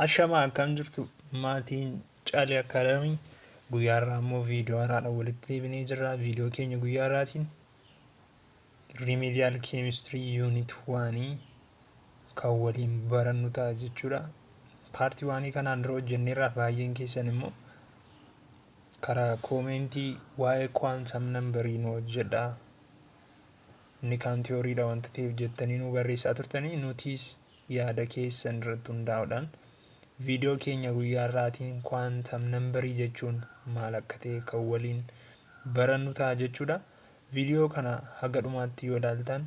Ashamaa, akkam jirtu maatiin Caalee Academy? Guyyaa har'aa immoo viidiyoo haaraadhaan walitti deebinee jirra. Viidiyoo keenya guyyaa har'aatiin Remedial Chemistry Unit 1 kan waliin barannu ta'a jechuudha. Part 1 kanaan dura hojjenneerra. Baay'een keessan immoo karaa commentii waa'ee quantum numberii nu hojjedha. Inni kaan theorydha wanta ta'eef jettanii nu barreessaa turtanii. Nutis yaada keessan irratti hundaa'uudhaan viidiyoo keenya guyyaa har'aatiin quantum numberii jechuun maal akka ta'e kan waliin barannu ta'a jechuudha. Viidiyoo kana haga dhumaatti yoo ilaaltan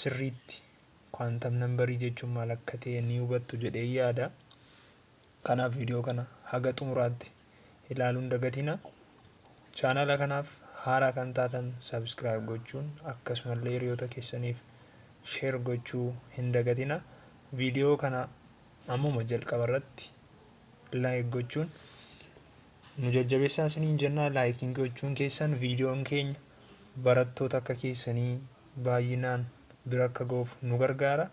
sirriitti quantum numberii jechuun maal akka ta'e ni hubattu jedhee yaada. Kanaaf viidiyoo kana haga xumuraatti ilaaluun dagatina. Chaanala kanaaf haaraa kan taatan subscribe gochuun, akkasumallee hiriyoota keessaniif share gochuu hin dagatina. Viidiyoo kana ammuma jalqaba irratti like gochuun nu jajjabeessaa isiniin jennaa. Likeiin gochuun keessan viidiyoon keenya barattoota akka keessanii baay'inaan bira akka ga'uuf nu gargaara.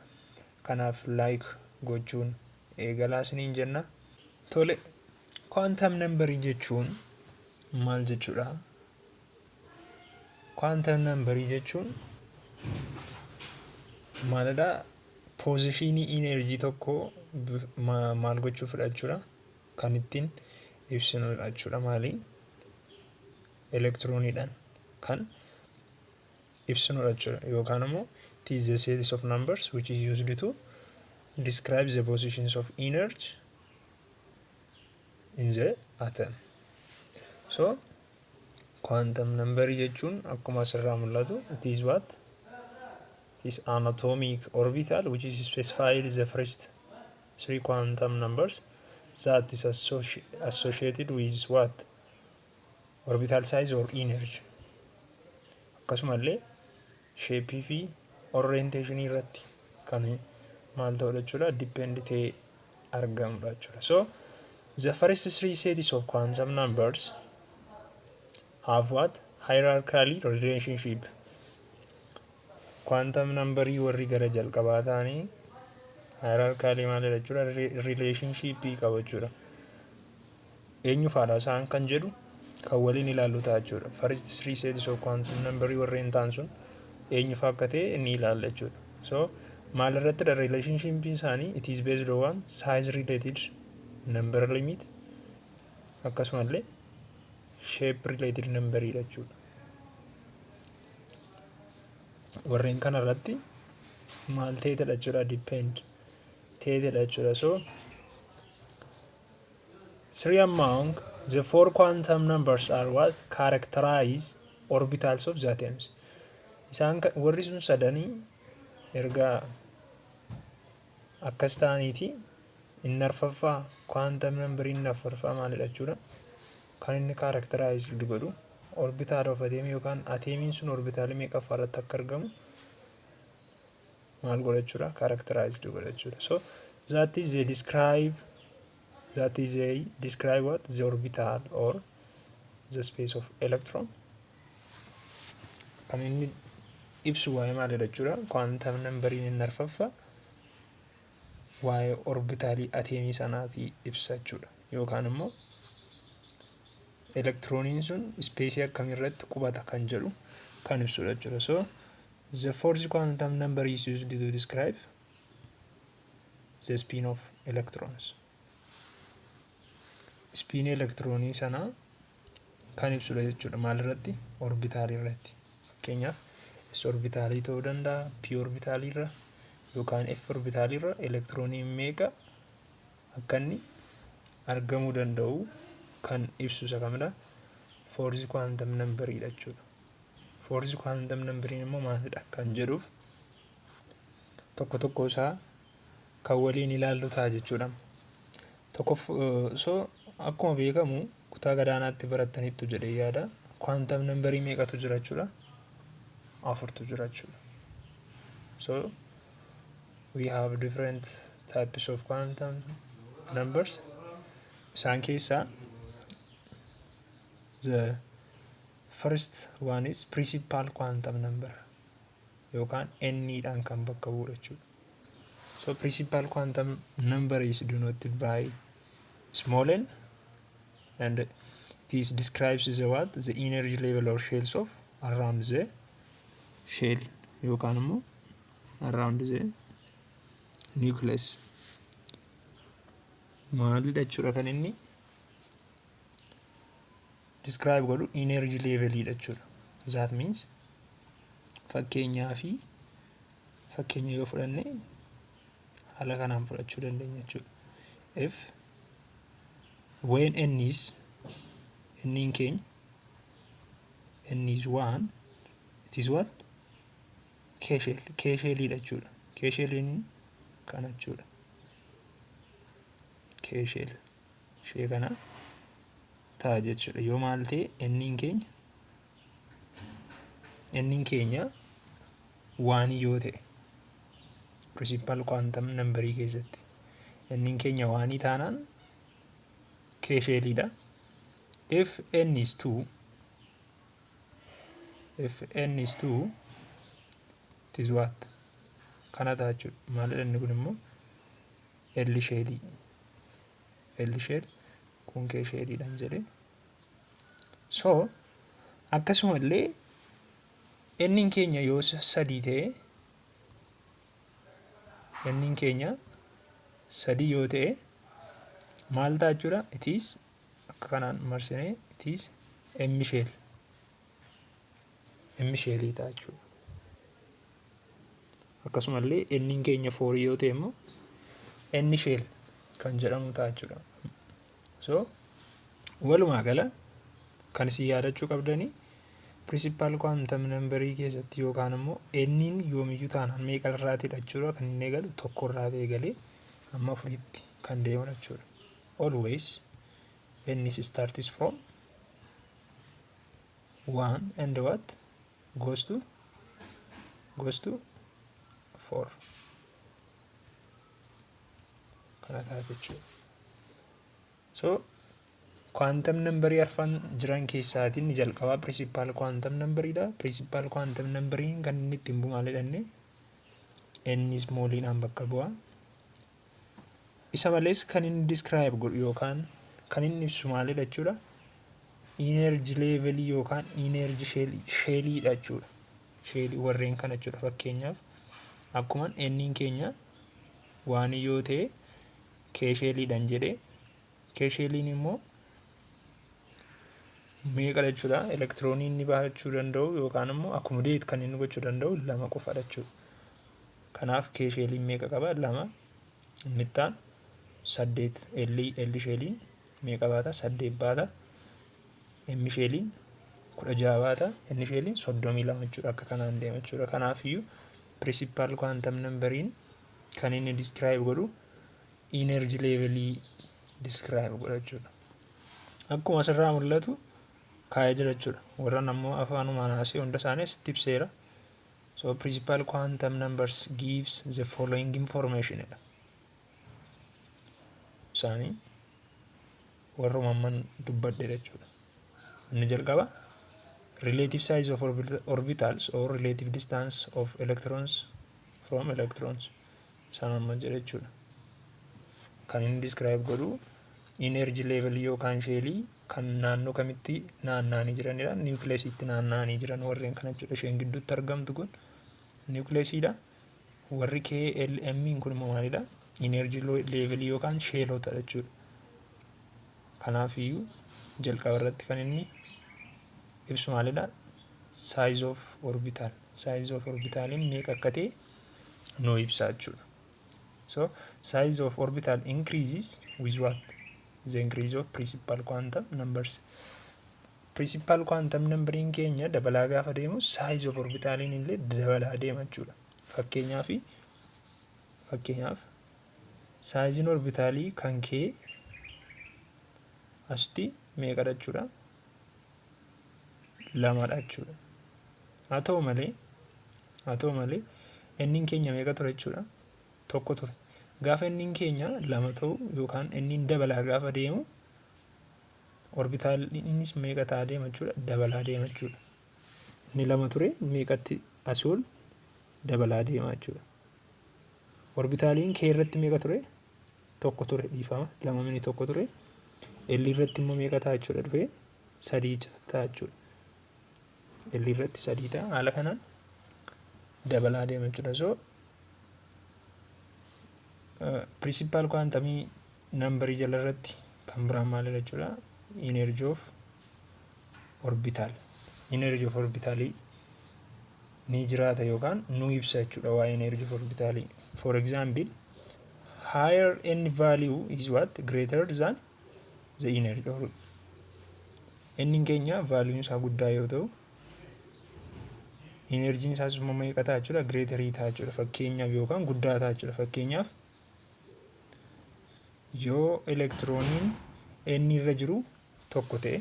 Kanaaf like gochuun eegalaa isiniin jenna. Tole, quantum numberii jechuun maal jechuudha? Quantum numberii jechuun maalidha? Positionii energy tokko maal gochuu fudhachuudha? Kan ittiin ibsinudha jechuudha. Maaliin? Elektirooniidhaan kan ibsinudha jechuudha. Yookaan immoo it is the series of numbers which is used to describe the positions of energy in the atom. So quantum number jechuun akkuma asirraa mul'atu, it is what? It is an atomic orbital which is specified the first three quantum numbers that is associated with what? Orbital size or energy. Akkasumallee shapeii fi orientation irratti kan maal ta'udha jechuudha, depend ta'ee argamudha jechuudha. So the first three sets of quantum numbers have what? Hierarchically relationship. Quantum numberii warri gara jalqabaa ta'anii hierarchically maalidha jechuudha? Relationship qabu jechuudha. Eenyu faadha isaan kan jedhu kan waliin ilaallu ta'a jechuudha. First three sets of quantum numberii warreen ta'an sun eenyu faa akka ta'e ni ilaalla jechuudha. So maal irrattidha relationship isaanii? It is based on size related number limit, akkasumallee shape related numberii jechuudha. Warreen kana irratti maal ta'eetidha jechuudha? Depend ta'eetidha jechuudha. So three among the four quantum numbers are what characterize orbitals of the atoms. Isaan warri sun sadanii erga akkas ta'aniiti, inni arfaffaa, quantum number inni arfaffaa maalidha jechuudha? Kan inni characterize godhu orbital of atom, yookaan atomiin sun orbitaalii meeqaffaa irratti akka argamu maal godha jechuudha? Characterized godha jechuudha. So that is a describe what? The orbital or the space of electron. Kan inni ibsu waa'ee maalidha jechuudha? Quantum numberiin inni arfaffaa waa'ee orbitaalii atomii sanaatii ibsa jechuudha, yookaan immoo elektirooniin sun spaceii akkamii irratti qubata kan jedhu kan ibsudha jechuudha. So the fourth quantum number is used to describe the spin of electrons. Spinii elektiroonii sanaa kan ibsudha jechuudha. Maal irratti? Orbitaalii irratti. Fakkeenyaaf s orbitaalii ta'uu danda'a, p orbitaalii irra yookaan f orbitaalii irra elektirooniin meeqa akka inni argamuu danda'u kan ibsu isa kamidha? Fourth quantum numberiidha jechuudha. Fourth quantum numberiin immoo maalidha kan jedhuuf tokko tokko isaa kan waliin ilaallu ta'a jechuudha. Tokko, so akkuma beekamu kutaa gadaanaatti barattaniittu jedhee yaada. Quantum numberii meeqatu jira jechuudha? Afurtu jira jechuudha. So we have different types of quantum numbers. Isaan keessaa the first one is principal quantum number, yookaan n dhaan kan bakka bu'u jechuudha. So principal quantum number is denoted by small n, and it is describes the what? The energy level or shells of around the shell yookaan immoo around the nucleus. Maalidha jechuudha kan inni describe godhu? Energy levelidha jechuudha. That means fakkeenyaa fi fakkeenya yoo fudhanne haala kanaan fudhachuu dandeenya jechuudha. If when n is n keenya n is 1, it is what? K shell, K shellidha jechuudha. K shelliin kana jechuudha. K shell ishee kana ta'a jechuudha. Yoo maal ta'e? N keenya one yoo ta'e, principal quantum numberii keessatti n keenya one taanaan K shellidha. If n is 2, if n is 2, it is what? Kana ta'a jechuudha. Maalidha inni kun immoo? L shellii, L shell kun K shelliidhaan jedhe. So akkasumallee n keenya yoo sadii ta'e, n keenya sadii yoo ta'e maal ta'a jechuudha? It is akka kanaan marsinee, it is M shell, M shellii ta'a jechuudha. Akkasumallee n keenya four yoo ta'e immoo N shell kan jedhamu ta'a jechuudha. So walumaa gala kan isin yaadachuu qabdanii principal quantum numberii keessatti yookaan immoo n'n yoomiyyuu taanaan meeqa irraatidha jechuudha kan inni eegalu? Tokko irraa eegalee amma afuriitti kan deeman jechuudha. Always n is starts from one and what? Goes to four kana ta'a jechuudha. So quantum numberii arfan jiran keessaatiin inni jalqabaa principal quantum numberiidha. Principal quantum numberiin kan inni ittiin bu'u maal jedhanne? N smalliidhaan bakka bu'a. Isa malees kan inni describe godhu yookaan kan inni ibsu maalidha jechuudha? Energy levelii yookaan energy shelliidha jechuudha. Shellii warreen kana jechuudha. Fakkeenyaaf akkuma n keenya one yoo ta'e K shelliidhaan jedhee, K shelliin immoo meeqa jechuudha? Elektiroonii inni baachuu danda'u yookaan immoo accommodate kan inni gochuu danda'u lama qofadha jechuudha. Kanaaf K shelliin meeqa qaba? Lama. Inni itti aanu saddeet. L shelliin meeqa baata? Saddeet baata. M shelliin 16 baata. N shelliin 32 jechuudha. Akka kanaan deema jechuudha. Kanaaf iyyuu principal quantum numberiin kan inni describe godhu energy levelii describe godha jechuudha. Akkuma asirraa mul'atu kaa'ee jira jechuudha. Warran ammoo afaanumaan haasa'e hunda isaanii asitti ibseera. So principal quantum numbers gives the following information jedha. Isaanii warruma amman dubbadhe jechuudha. Inni jalqaba relative size of orbitals or relative distance of electrons from electrons isaan amma jedhe jechuudha. Kan inni describe godhu energy level yookaan shellii kan naannoo kamitti naanna'anii jiranidha. Nucleusiitti naanna'anii jiran warreen kana jechuudha. Isheen gidduutti argamtu kun nucleusiidha. Warri KLM kun immoo maalidha? Energy level yookaan shellota jechuudha. Kanaaf iyyuu jalqaba irratti kan inni ibsu maalidha? Size of orbital. Size of orbitaliin meeqa akka ta'e nuu ibsa jechuudha. So size of orbital increases with what? The increase of principal quantum numbers. Principal quantum numberiin keenya dabalaa gaafa deemu size of orbitaliin illee dabalaa deema jechuudha. Fakkeenyaaf sizeiin orbitalii kan K asitti meeqadha jechuudha? Lamadha jechuudha. Haa ta'u malee n'n keenya meeqa ture jechuudha? Tokko ture. Gaafa n'n keenya lama ta'u yookaan n'n dabalaa gaafa deemu orbitaliinis meeqa ta'aa deema jechuudha? Dabalaa deema jechuudha. Inni lama ture meeqatti asii ol dabalaa deema jechuudha. Orbitaaliin K irratti meeqa ture? Tokko ture, dhiifama, lama mini, tokko ture. L irratti immoo meeqa ta'a jechuudha? Dhufee sadii ta'a jechuudha. L irratti sadii ta'a. Haala kanaan dabalaa deema jechuudha. So principal quantum numberii jala irratti kan biraan maalidha jechuudha? Energy of orbital. Energy of orbitalii ni jiraata yookaan nu ibsa jechuudha waa'ee energy of orbitalii. For example, higher n value is what? Greater than the energy, or n keenya value isaa guddaa yoo ta'u, enerjiin isaas immoo meeqa ta'a jechuudha? Greaterii ta'a jechuudha. Fakkeenyaaf, yookaan guddaa ta'a jechuudha. Fakkeenyaaf, yoo elektirooniin n irra jiru tokko ta'e,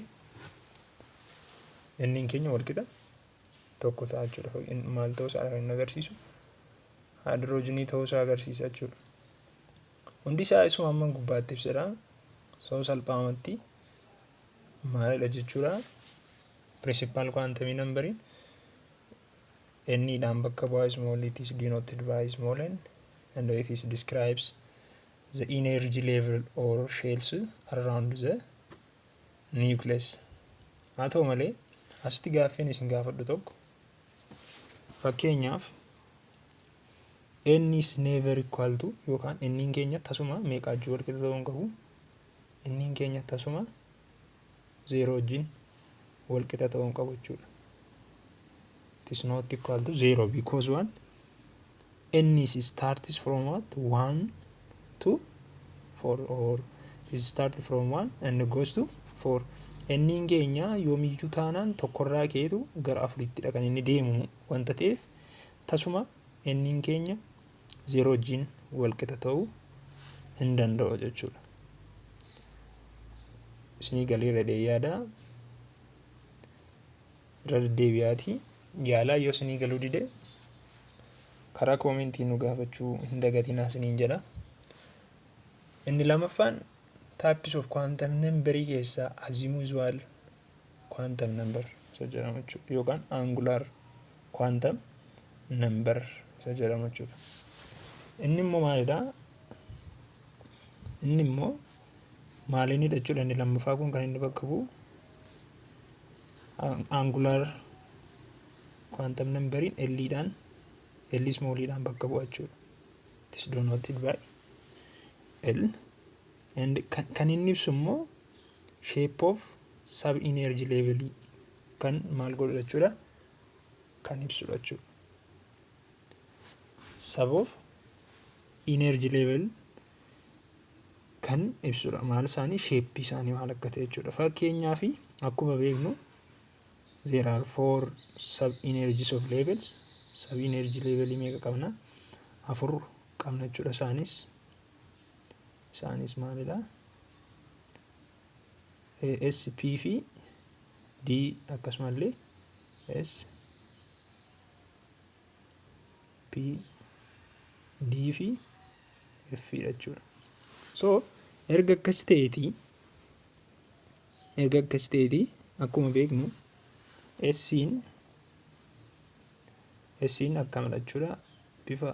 n keenya walqixa tokko ta'a jechuudha. Maal ta'uu isaa kan inni agarsiisu? Haayidroojinii ta'uu isaa agarsiisa jechuudha. Hundi isaa isuma amma gubbaatti ibsedha. So salphaamatti maalidha jechuudha? Principal quantum numberiin n dhaan bakka bu'aa, small, it is denoted by small n, and it is describes the energy level or shells around the nucleus. Haa ta'u malee, asitti gaaffiin isin gaafadhu tokko, fakkeenyaaf, n is never equal to, yookaan n keenya tasuma meeqa wajjin walqixa ta'uu hin qabu? N keenya tasuma zeeroo wajjin walqixa ta'uu hin qabu jechuudha. It is not equal to zero because what? N is starts from what? 1 to 4, or is start from 1 and goes to 4. N keenya yoomiyyuu taanaan tokkorraa keetu gara afurittidha kan inni deemu wanta ta'eef, tasuma n keenya zeeroo wajjin walqixa ta'uu hin danda'u jechuudha. Isinii galeera yaada. Irra deddeebi'aatii yaalaa. Yoo isinii galuu dide, karaa commentii nu gaafachuu hin dagatinaa isiniin jedha. Inni lamaffaan types of quantum numberii keessaa azimuthal quantum number isa jedhamu jechuudha, yookaan angular quantum number isa jedhamu jechuudha. Inni immoo maalidha? Inni immoo maalinidha jechuudha? Inni lammaffaa kun kan inni bakka bu'u, angular quantum numberiin L dhaan, L smalliidhaan bakka bu'a jechuudha. It is denoted by L and kan inni ibsu immoo shape of sub energy level kan maal godhu jechuudha? Kan ibsudha jechuudha. Sub of energy level kan ibsudha. Maal isaanii, shapeii isaanii maal akka ta'e jechuudha. Fakkeenyaaf, akkuma beeknu, there are four sub energies of levels. Sub energy levelii meeqa qabna? Afur qabna jechuudha. Isaanis maalidha? S, P fi D, akkasumallee S, P, D fi F dha jechuudha. So erga akkas ta'eeti, akkuma beeknu, S'n akkamidha jechuudha? Bifa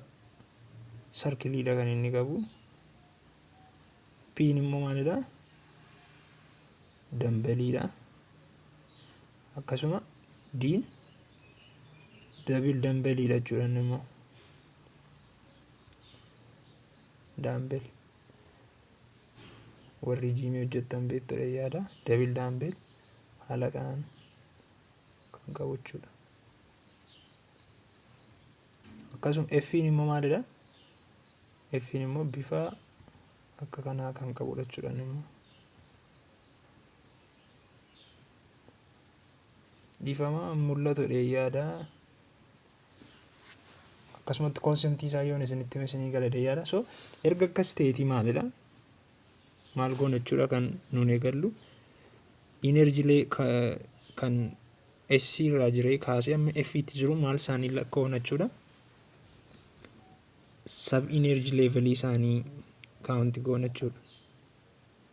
circleiidha kan inni qabu. P'n immoo maalidha? Dumbbelliidha. Akkasuma D'n double dumbbelliidha jechuudha inni immoo. Dumbbell. Warri gymii hojjettan beektudha yaada. Double dumbbell haala kanaan kan qabu jechuudha. Akkasuma F'n immoo maalidha? F'n immoo bifa akka kanaa kan qabudha jechuudha inni immoo. Dhiifama, mul'atu yaada. Akkasumatti conceptii isaa yoon isinitti hime isinii gala yaada. So erga akkas ta'eetii maalidha? Maal goona jechuudha kan nuun eegallu? Energylee kan S irraa jiree kaasee amma F tti jiru maal isaanii lakkoofna jechuudha? Sub energy levelii isaanii count goona jechuudha.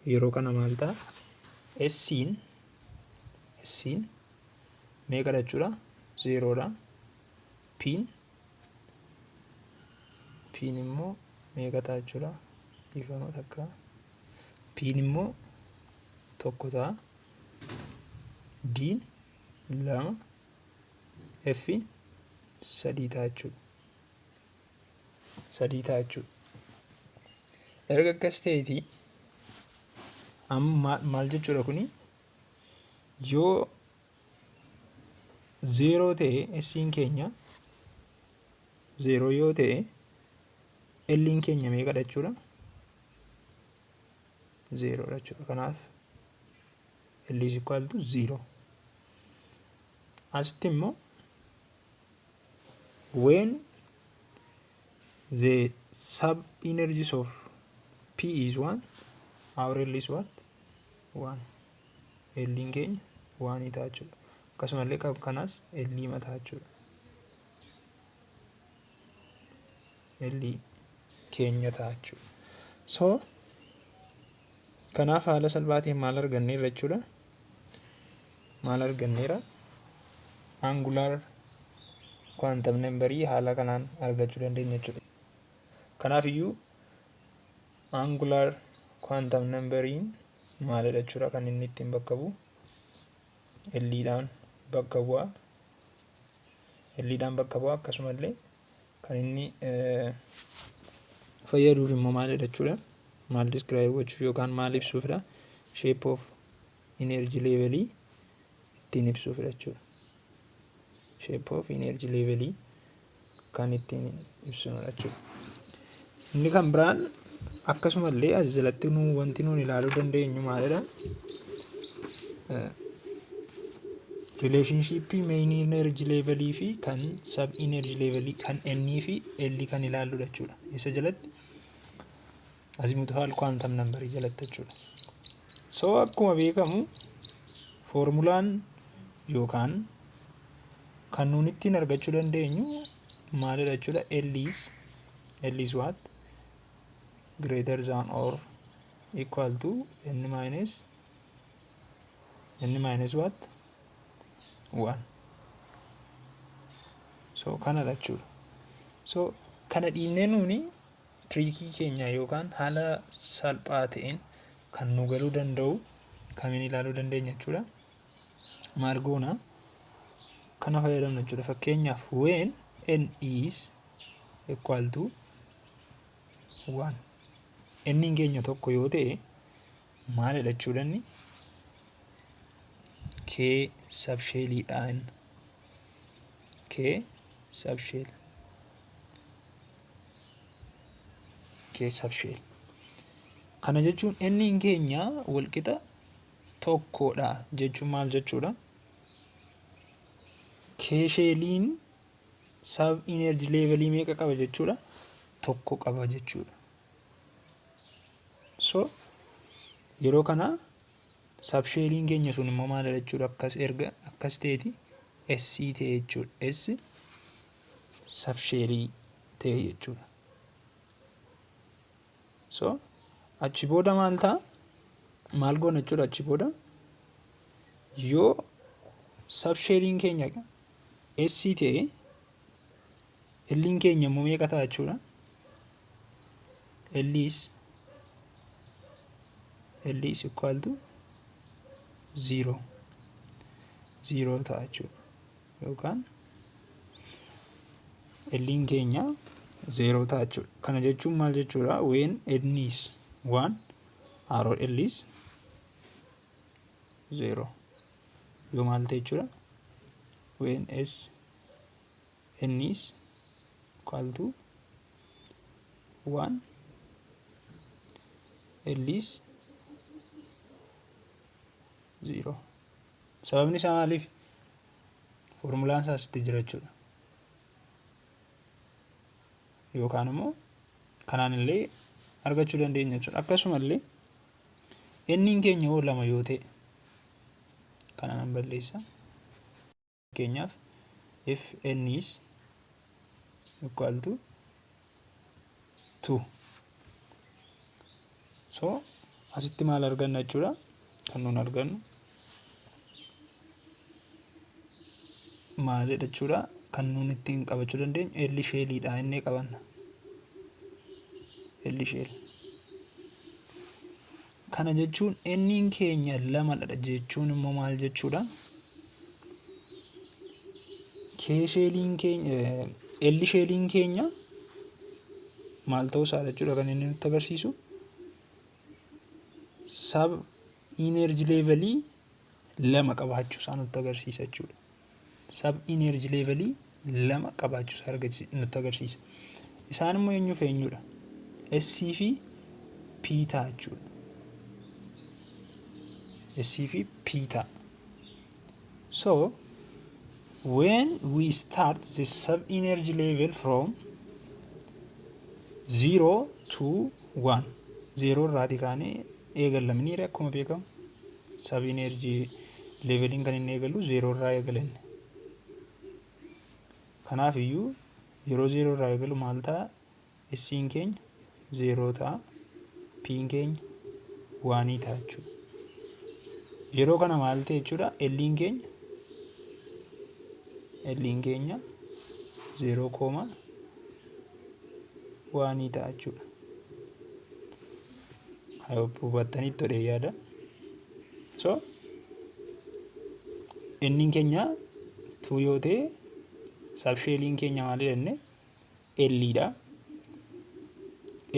Yeroo kana maal ta'a? S'n meeqadha jechuudha? Zeeroodha. P'n immoo Meeqa ta'a jechuudha? Dhiifama takka. P'n immoo tokko ta'a. D'n lama. F'n sadii ta'a jechuudha. Sadii ta'a jechuudha. Erga akkas ta'eeti, amma maal jechuudha kuni? Yoo 0 ta'e, S'n keenya 0 yoo ta'e, L'n keenya meeqadha jechuudha? 0 dha jechuudha. Kanaaf L is equal to 0. Asitti immoo when the sub energies of P is 1, our L is what? 1. L'n keenya 1 ta'a jechuudha. Akkasumallee kanaas L mataa jechuudha. L keenya ta'a jechuudha. So kanaaf haala salphaa ta'een maal arganneerra jechuudha? Maal arganneera? Angular quantum numberii haala kanaan argachuu dandeenya jechuudha. Kanaaf iyyuu angular quantum numberiin maalidha jechuudha? Kan inni ittiin bakka bu'u L-dhaan bakka bu'a. L-dhaan bakka bu'a. Akkasumallee kan inni fayyaduuf immoo maalidha jechuudha? Maal describe gochuuf yookaan maal ibsuufidha? Shape of energy levelii ittiin ibsuufidha jechuudha. Shape of energy levelii kan ittiin ibsinudha jechuudha. Inni kan biraan akkasumallee as jalatti nu wanti nuun ilaaluu dandeenyu maalidha? Relationshipii main energy levelii fi kan sub energy levelii, kan N fi L kan ilaalludha jechuudha. Isa jalatti, azimuthal quantum numberii jalatti jechuudha. So akkuma beekamu foormulaan yookaan kan nuun ittiin argachuu dandeenyu maalidha jechuudha? L is what? Greater than or equal to n minus what? 1. So kanadha jechuudha. So kana dhiibnee nuuni trickii keenya yookaan haala salphaa ta'een kan nu galuu danda'u kamiin ilaaluu dandeenya jechuudha? Maal goona? Kana fayyadamna jechuudha. Fakkeenyaaf, when n is equal to 1, n keenya tokko yoo ta'e, maalidha jechuudha inni? K subshelliidhaan, K subshell, K subshell. Kana jechuun n keenya walqixa tokkodha jechuun maal jechuudha? K shelliin sub energy levelii meeqa qaba jechuudha? Tokko qaba jechuudha. So yeroo kana subshelliin keenya sun immoo maalidha jechuudha? Akkas erga akkas ta'eeti, S ta'e jechuudha. S subshellii ta'e jechuudha. So achi booda maal ta'a? Maal goona jechuudha achi booda? Yoo subshelliin keenya S ta'e, L'n keenya immoo meeqa ta'a jechuudha? L is equal to 0 0 ta'a jechuudha. Yookaan L'n keenya 0 ta'a jechuudha. Kana jechuun maal jechuudha? When n is 1, our L is 0. Yoo maal ta'e jechuudha? When S n is equal to 1, L is 0. Sababni isaa maaliif? Foormulaan isaa asitti jira jechuudha. Yookaan immoo kanaan illee argachuu dandeenya jechuudha. Akkasumallee n'n keenya hoo lama yoo ta'e, kanaan balleessa. Fakkeenyaaf, if n is equal to 2, so asitti maal arganna jechuudha? Kan nuun argannu maalidha jechuudha? Kan nuun ittiin qabachuu dandeenyu L shelliidha inni qabanna. L shell. Kana jechuun N'n keenya lamadha jechuun immoo maal jechuudha? K shelliin keenya, L shelliin keenya maal ta'uu isaa jechuudha kan inni nutti agarsiisu. Sub energy levelii lama qabaachuu isaa nutti agarsiisa jechuudha. Sub energy levelii lama qabaachuu isaa nutti agarsiisa. Isaan immoo eenyuuf eenyudha? S fi P ta'a jechuudha. S fi P ta'a. So when we start the sub energy level from 0 to 1, 0 irraatii kaanee eegallamni, akkuma beekamu sub energy leveliin kan inni eegalu 0 irraa eegalanne. Kanaaf iyyuu yeroo 0 irraa eegalu maal ta'a? S'n keenya 0 ta'a. P'n keenya 1 ta'a jechuudha. Yeroo kana maal ta'e jechuudha? L'n keenya 0 comma 1 ta'a jechuudha. Hubattanitti godhee yaada. So N'n keenya 2 yoo ta'e, subshelliin keenya maal jenne? L'dha.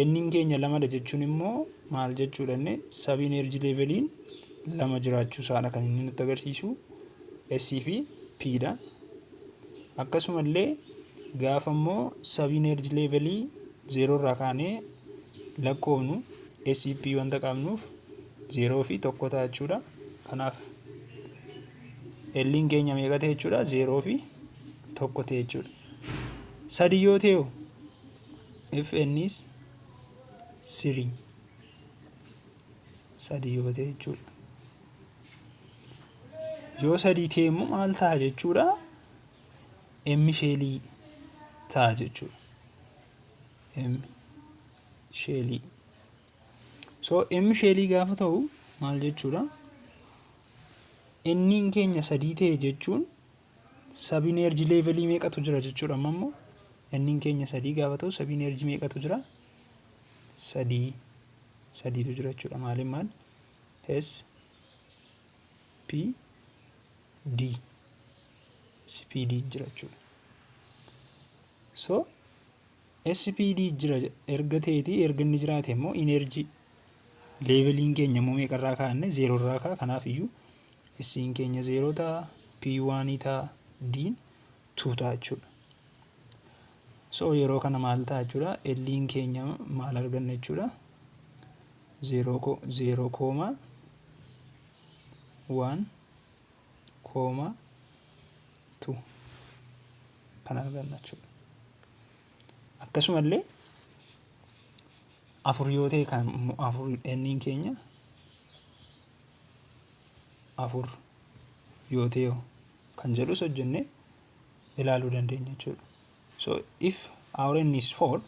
N'n keenya lamadha jechuun immoo maal jechuudha jenne? Sub energy leveliin lama jiraachuu isaadha kan inni nutti agarsiisu, S fi P dha. Akkasumallee gaafa immoo sub energy levelii 0 irraa kaanee lakkoofnu, S P wanta qabnuuf 0 fi 1 ta'a jechuudha. Kanaaf L'n keenya meeqa ta'e jechuudha? 0 fi 1 ta'e jechuudha. Sadi yoo ta'e, if n is 3, sadi yoo ta'e jechuudha. Yoo sadii ta'e immoo maal ta'a jechuudha? M shellii ta'a jechuudha. M shellii. So M shellii gaafa ta'u maal jechuudha? N'n keenya sadii ta'e jechuun sub energy levelii meeqatu jira jechuudha? Amma immoo N'n keenya sadii gaafa ta'u sub energy meeqatu jira? Sadii. Sadiitu jira jechuudha. Maaliin maal? S P D. S P D jira jechuudha. So SPD jira erga ta'eeti, erga inni jiraate immoo energy leveliin keenya immoo meeqarraa kaa'anne? Zero irraa ka'a. Kanaaf iyyuu S'n keenya zero ta'a, P one ta'a, D'n two ta'a jechuudha. So yeroo kana maal ta'a jechuudha? L'n keenya maal arganna jechuudha? Zero comma one comma two kan arganna jechuudha. Akkasumallee afur yoo ta'e, kan afur, N'n keenya afur yoo ta'e kan jedhus hojjennee ilaaluu dandeenya jechuudha. So if our n is 4,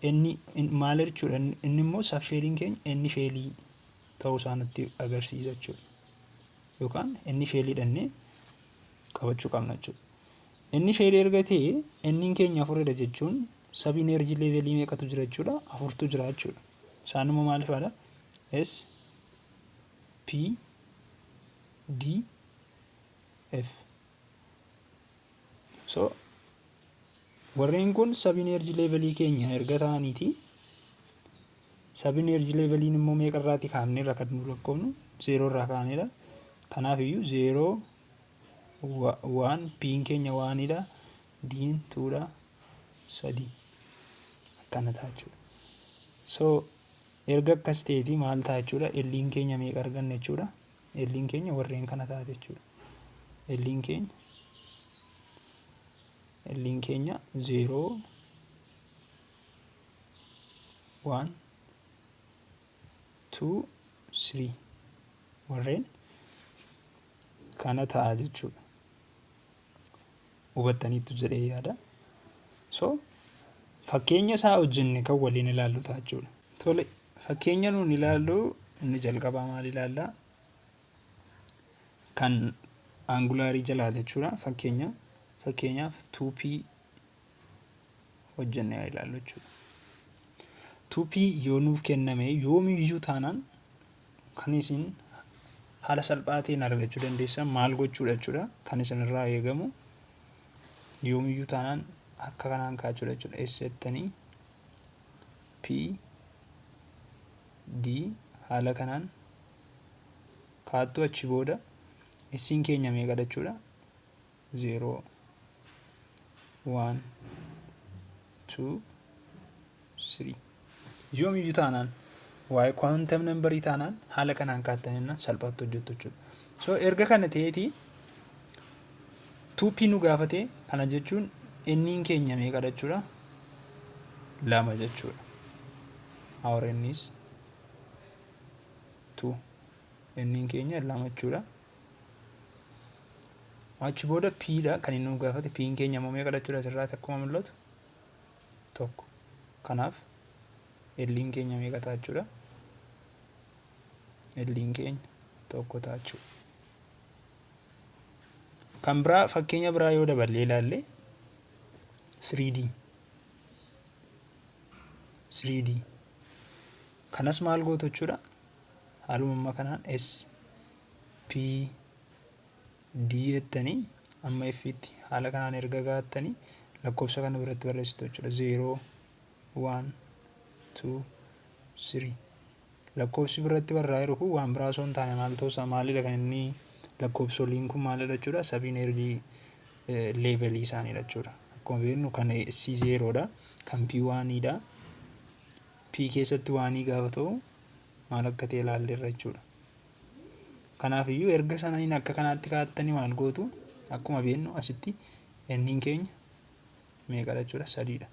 inni maal jechuudha? Inni immoo subshelliin keenya N shellii ta'uu isaa nutti agarsiisa jechuudha. Yookaan N shellii dhannee qabachuu qabna jechuudha. N shellii erga ta'e, N'n keenya afuridha jechuun sub energy levelii meeqatu jira jechuudha? Afurtu jira jechuudha. Isaan immoo maal faadha? S P D F. So warreen kun sub energy levelii keenya erga ta'aniiti, sub energy leveliin immoo meeqarraati kaafne irra kan nu lakkoofnu? Zero irraa kaanedha. Kanaaf iyyuu zero, one, P'n keenya oneidha, D'n twodha, sadii akkana ta'a jechuudha. So erga akkas ta'eeti maal ta'a jechuudha? L'n keenya meeqa arganna jechuudha? L'n keenya warreen kana taate jechuudha. L'n keenya zero, one, two, three warreen kana ta'a jechuudha. Hubattaniittu jedhee yaada. So fakkeenya isaa hojjenne kan waliin ilaallu ta'a jechuudha. Tole, fakkeenya nuun ilaallu inni jalqabaa maal ilaallaa? Kan angularii jalaati jechuudha. Fakkeenyaaf 2p hojjennee haa ilaallu jechuudha. 2p yoo nuuf kenname, yoomiyyuu taanaan kan isin haala salphaa ta'een argachuu dandeessan maal gochuudha jechuudha? Kan isin irraa eegamu yoomiyyuu taanaan akka kanaan kaachuudha jechuudha. S jettanii, P, D haala kanaan kaattu. Achi booda S'n keenya meeqa jechuudha? 0, 1, 2, 3. Yoomiyyuu taanaan waa'ee quantum numberii taanaan haala kanaan kaattaniin salphaatti hojjettu jechuudha. So erga kana ta'eeti 2p nu gaafate. Kana jechuun n'n keenya meeqa jechuudha? Lama jechuudha. Our n is 2. N'n keenya lama jechuudha. Achi booda p dha kan inni nu gaafate. P'n keenya immoo meeqa jechuudha? Asirraatti akkuma mul'atu tokko. Kanaaf L'n keenya meeqa ta'a jechuudha? L'n keenya tokko ta'a jechuudha. Kan biraa, fakkeenya biraa yoo daballee ilaalle, 3D, 3D kanas maal gootu jechuudha? Haaluma amma kanaan S, P, D jettanii amma F tti haala kanaan erga gaattanii lakkoofsa kana biratti barreessitu jechuudha. 0, 1, 2, 3. Lakkoofsi biratti barraa'e jiru kun waan biraa osoo hin taane maal ta'uusaa, maalidha kan inni lakkoofsoliin kun maalidha jechuudha? Sub energy levelii isaaniidha jechuudha. Akkuma beeknu kan S zerodha, kan P onedha. P keessatti one gaafa ta'u maal akka ta'e ilaalleerra jechuudha. Kanaaf iyyuu erga sananiin akka kanaatti kaa'attanii maal gootu? Akkuma beeknu asitti N'n keenya meeqadha jechuudha? Sadiidha.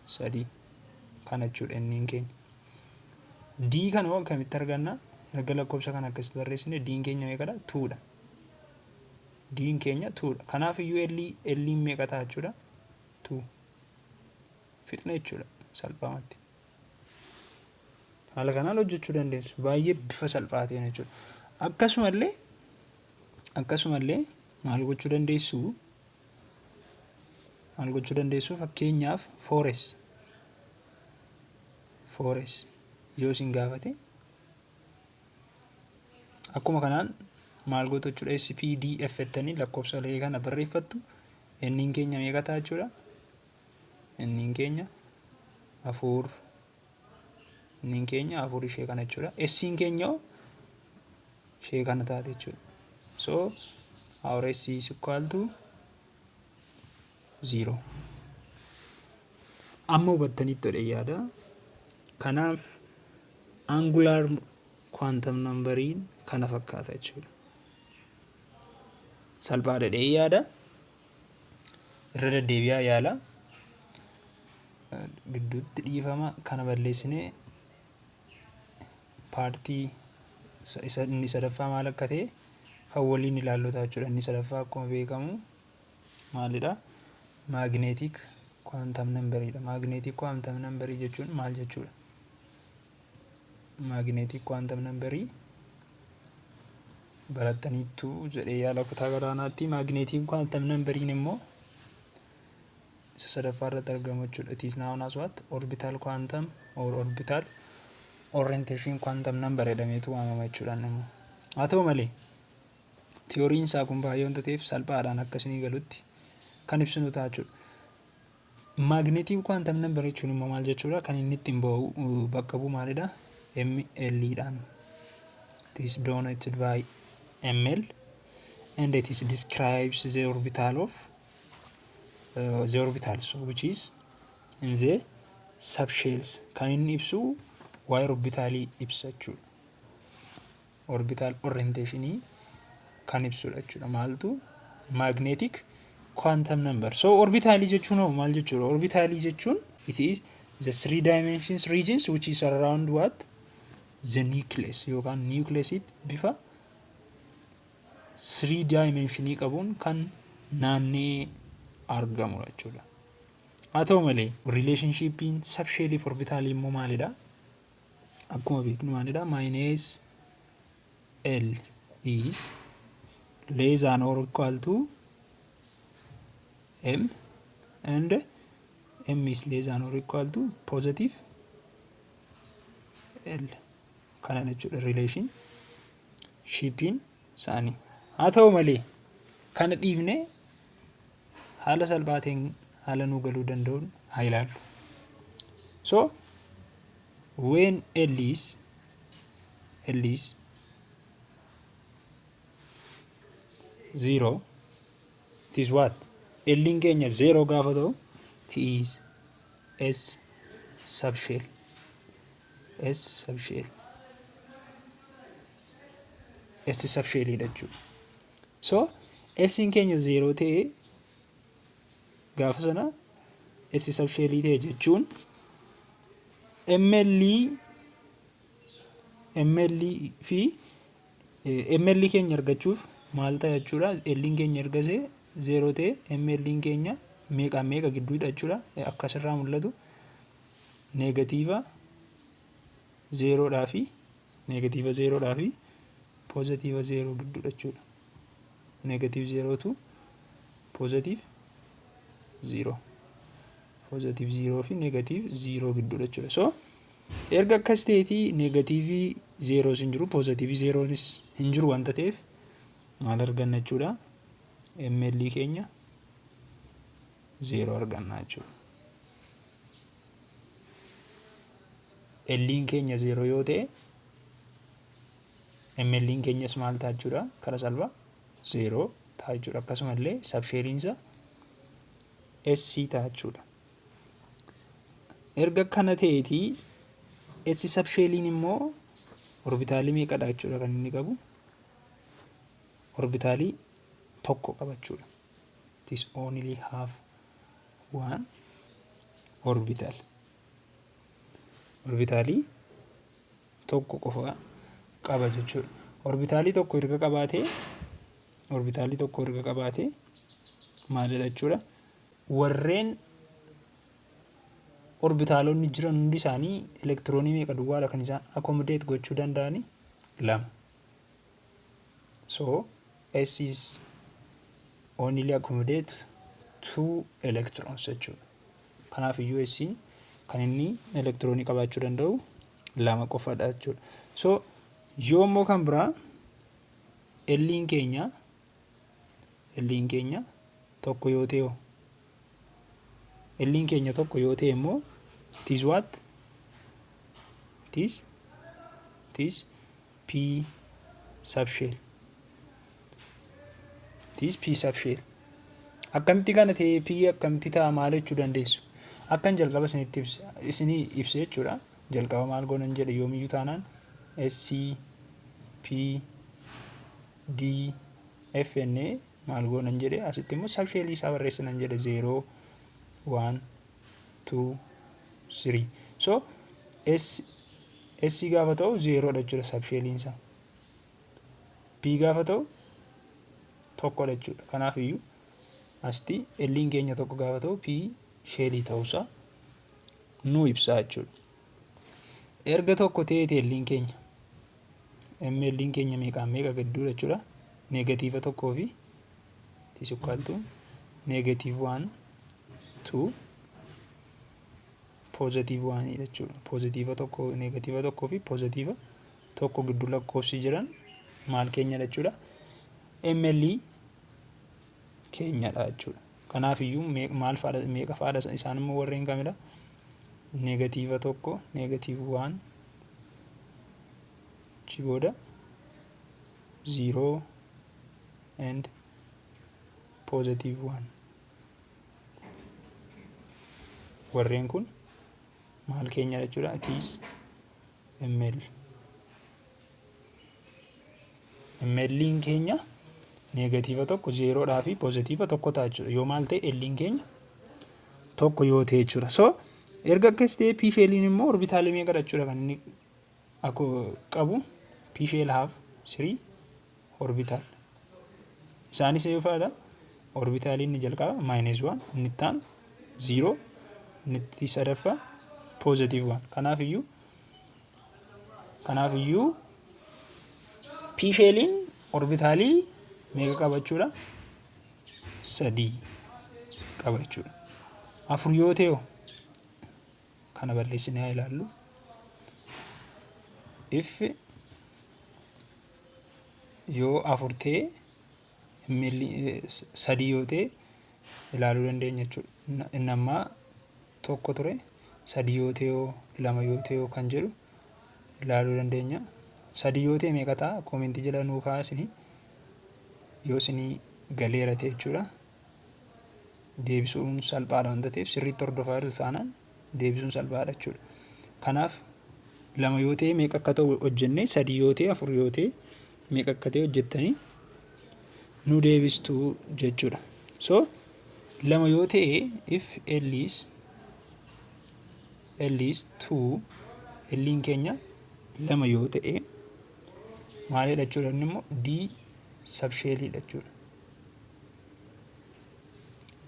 Sadii kana jechuudha N'n keenya. D kana hoo akkamitti arganna? Erga lakkoofsa kana akkasitti barreessine, D'n keenya meeqadha? Twodha. D'n keenya twodha. Kanaaf iyyuu L'n meeqa ta'a jechuudha? Two. Fixne jechuudha salphaamatti. Haala kanaan hojjechuu dandeessu. Baay'ee bifa salphaa ta'een jechuudha. Akkasumallee maal gochuu dandeessu? Maal gochuu dandeessu? Fakkeenyaaf 4S, 4S yoo isin gaafate, akkuma kanaan maal gootu jechuudha? SPDF jettanii lakkoofsa kana barreeffattu. N'n keenya meeqa ta'a jechuudha? N'n keenya afur. N'n keenya afur ishee kana jechuudha. S'n keenya hoo ishee kana taate jechuudha. So our S is equal to 0. Amma hubattanitti godhe yaada. Kanaaf angular quantum numberiin kana fakkaata jechuudha. Salphaa dhedhee yaada. Irra deddeebi'aa yaala. Gidduutti dhiifama, kana balleessinee partii isa inni sadaffaa maal akka ta'e kan waliin ilaallota jechuudha. Inni sadaffaa akkuma beekamu maalidha? Magnetic quantum numberiidha. Magnetic quantum numberii jechuun maal jechuudha? Magnetic quantum numberii barattaniittu jedhee yaala kutaa gadaanaatti. Magnetic quantum numberiin immoo isa sadaffaa irratti argamu jechuudha. It is known as what? Orbital quantum or orbital orientation quantum number jedhameetu waamama jechuudha immoo. Haa ta'u malee theoryn isaa kun baay'ee wanta ta'eef salphaadhaan akka isinii galutti kan ibsinu ta'a jechuudha. Magnetic quantum number jechuun immoo maal jechuudha? Kan inni ittiin bahu bakka bu'u maalidha? ML dhaan. It is denoted by ML and it is describes the orbital of the orbitals which is in the subshells. Kan inni ibsu waa'ee orbitalii ibsa jechuudha. Orbital orientationii kan ibsudha jechuudha. Maaltu? Magnetic quantum number. So orbitalii jechuun hoo maal jechuudha? Orbitalii jechuun it is the three dimensions regions which is around what? The nucleus, yookaan nucleusitti bifa three dimensionii qabuun kan naannee argamudha jechuudha. Haa ta'u malee relationshipiin subshellii fi orbitalii immoo maalidha? Akkuma beeknu maalidha? Minus L is less than or equal to M and M is less than or equal to positive L. Kana jechuudha relationshipiin isaanii. Haa ta'u malee, kana dhiifnee haala salphaa ta'een, haala nuu galuu danda'uun haa ilaallu. So when L is 0, it is what? L'n keenya 0 gaafa ta'u, it is S subshell, S subshell, S subshell dha jechuudha. So S'n keenya 0 ta'ee gaafa sana S subshell ta'e jechuun ML fi ML keenya argachuuf maal ta'a jechuudha? L'n keenya ergasee 0 ta'e, ML'n keenya meeqaan meeqa gidduudha jechuudha? Akkasirraa mul'atu, negative zerodhaa fi negative zerodhaa fi positive zero gidduudha jechuudha. Negative zero to positive zero. Positive zero fi negative zero gidduudha jechuudha. So erga akkas ta'eetii, negative zeros hin jiru, positive zeronis hin jiru wanta ta'eef, maal arganna jechuudha? ML keenya zero arganna jechuudha. L'n keenya zero yoo ta'e, ML'n keenyas maal ta'a jechuudha? Karaa salphaa zero ta'a jechuudha. Akkasumallee subshelliinsa S ta'a jechuudha. Erga kana ta'eetii, S subshelliin immoo orbitaalii meeqadha jechuudha kan inni qabu? Orbitaalii tokko qaba jechuudha. It is only have one orbital. Orbitaalii tokko qofa qaba jechuudha. Orbitaalii tokko erga qabaatee maalidha jechuudha? Warreen orbitaalonni jiran hundi isaanii elektiroonii meeqa duwwaadha kan isaan accommodate gochuu danda'ani? Lama. So S is only accommodate two electrons jechuudha. Kanaaf iyyuu S kan inni elektiroonii qabaachuu danda'u lama qofadha jechuudha. So yoo immoo kan biraa L'n keenya tokko yoo ta'e, L'n keenya tokko yoo ta'e immoo, it is what? It is P subshell. It is P subshell. Akkamitti kana ta'e? P akkamitti ta'a maal jechuu dandeessu? Akkan jalqaba isinitti ibse, isinii ibse jechuudha. Jalqaba maal goonan jedhe? Yoomiyyuu taanaan S P D F N maal goonan jedhe? Asitti immoo subshellii isaa barreessinan jedhe: 0, 1, 2, 3. So S S gaafa ta'u 0 dha jechuudha subshelliin isaa. P gaafa ta'u tokkodha jechuudha. Kanaaf iyyuu asti L'n keenya tokko gaafa ta'u P shellii ta'uusaa nu ibsaa jechuudha. Erga tokko ta'eeti, L'n keenya, ML'n keenya meeqaan meeqa gidduudha jechuudha? Negative tokkoo fi, is equal to negative one to positive one jechuudha. Positive tokko, negative tokkoo fi positive tokko gidduu lakkoofsi jiran maal keenyadha jechuudha? ML keenyadha jechuudha. Kanaaf iyyuu maal faadha, meeqa faadha isaan immoo? Warreen kamidha? Negative tokko, negative one, achi booda zero and positive one. Warreen kun maal keenyadha jechuudha? It is ML. ML'n keenya negative tokko, zerodhaa fi positive tokko ta'a jechuudha. Yoo maal ta'e? L'n keenya tokko yoo ta'e jechuudha. So erga akkas ta'e, P shelliin immoo orbitaalii meeqadha jechuudha kan inni qabu? P shell have three orbital. Isaanis yoo fa'aadha? Orbitaalii inni jalqaba minus one, inni itti aanu zero, inni itti sadaffaa positive one. Kanaaf iyyuu P shelliin orbitaalii meeqa qaba jechuudha? Sadii qaba jechuudha. Afur yoo ta'e, Kana balleessinee haa ilaallu. If yoo afur ta'e, ML sadii yoo ta'e ilaaluu dandeenya jechuudha. Inni ammaa tokko ture, sadii yoo ta'e yoo, lama yoo ta'e yoo kan jedhu ilaaluu dandeenya. Sadii yoo ta'e meeqa ta'a? Commentii jala nuu kaa'aa isinii yoo isinii galeera ta'e jechuudha. Deebisuun salphaadha wanta ta'eef, sirriitti hordofaa jirtu taanaan deebisuun salphaadha jechuudha. Kanaaf lama yoo ta'e meeqa akka ta'u hojjennee, sadii yoo ta'e, afur yoo ta'e meeqa akka ta'e hojjettanii nu deebistuu jechuudha. So lama yoo ta'e, if L is 2, L'n keenya lama yoo ta'e maalidha jechuudha? Inni immoo D subshelliidha jechuudha.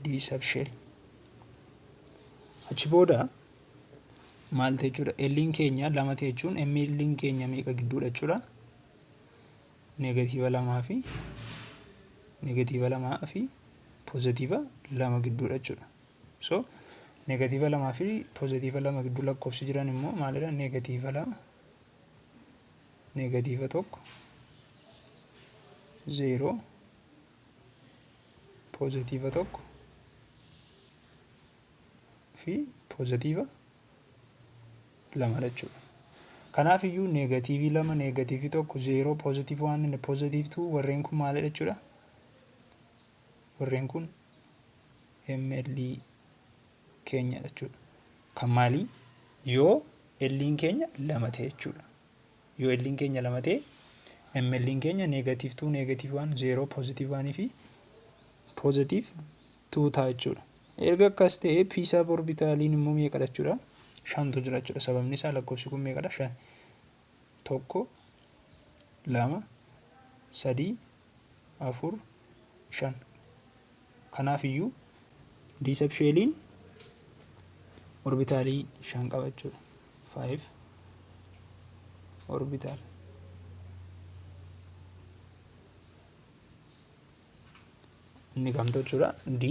D subshell. Achi booda maal ta'e jechuudha? L'n keenya lama ta'e jechuun ML'n keenya meeqa gidduudha jechuudha? Negative lamaa fi positive lama gidduudha jechuudha. So negative lamaa fi positive lama gidduu lakkoofsi jiran immoo maalidha? Negative lama, negative tokko, zeeroo, positive tokko fi positive lamadha jechuudha. Kanaaf iyyuu negative lama, negative tokko, zeeroo, positive one, positive two, warreen kun maalidha jechuudha? Warreen kun ML keenyadha jechuudha. Kan maalii? Yoo L'n keenya lama ta'e jechuudha. Yoo L'n keenya lama ta'e, ML'n keenya negative two, negative one, zero, positive one fi positive two ta'a jechuudha. Erga akkas ta'e, p sub orbitaliin immoo meeqadha jechuudha? Shantu jira jechuudha. Sababni isaa lakkoofsi kun meeqadha? Shan. Tokko, lama, sadii, afur, shan. Kanaaf iyyuu d subshelliin orbitalii shan qaba jechuudha. Five orbital. Inni kamtu jechuudha? D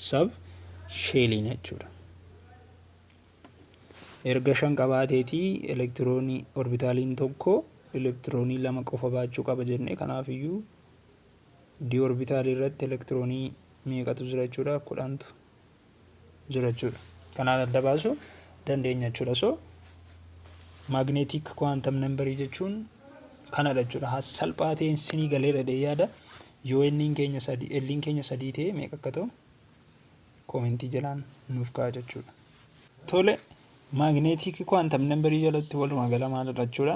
subshelliin jechuudha. Erga shan qabaateetii, elektiroonii orbitaliin tokko elektiroonii lama qofa baachuu qaba jenne. Kanaaf iyyuu d orbitalii irratti elektiroonii meeqatu jira jechuudha? 10tu jira jechuudha. Kanaan adda baasuu dandeenya jechuudha. So magnetic quantum numberii jechuun kanadha jechuudha. Salphaa ta'een sinii galeera jedhee yaada. Yoo L'n keenya sadii, L'n keenya sadii ta'e meeqa akka ta'u commentii jalaan nuuf ka'a jechuudha. Tole, magnetic quantum numberii jalatti walumaa gala maalidha jechuudha?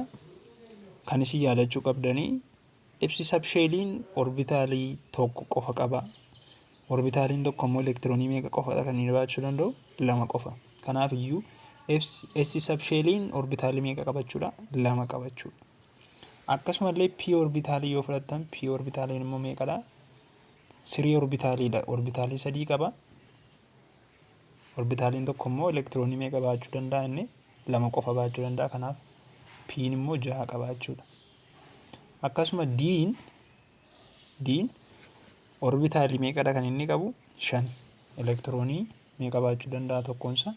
Kan isin yaadachuu qabdanii, S subshelliin orbitalii tokko qofa qaba. Orbitaliin tokko immoo elektiroonii meeqa qofadha kan inni baachuu danda'u? Lama qofa. Kanaaf iyyuu S subshelliin orbitalii meeqa qabachuudha? Lama qabachuudha. Akkasumallee P orbitalii yoo fudhattan, P orbitaliin immoo meeqadha? Three orbitaliidha. Orbitalii sadii qaba. Orbitaliin tokko immoo elektiroonii meeqa baachuu danda'a inni? Lama qofa baachuu danda'a. Kanaaf P'n immoo jaha qaba jechuudha. Akkasuma D'n orbitalii meeqadha kan inni qabu? Shan. Elektiroonii meeqa baachuu danda'a tokkoonsa?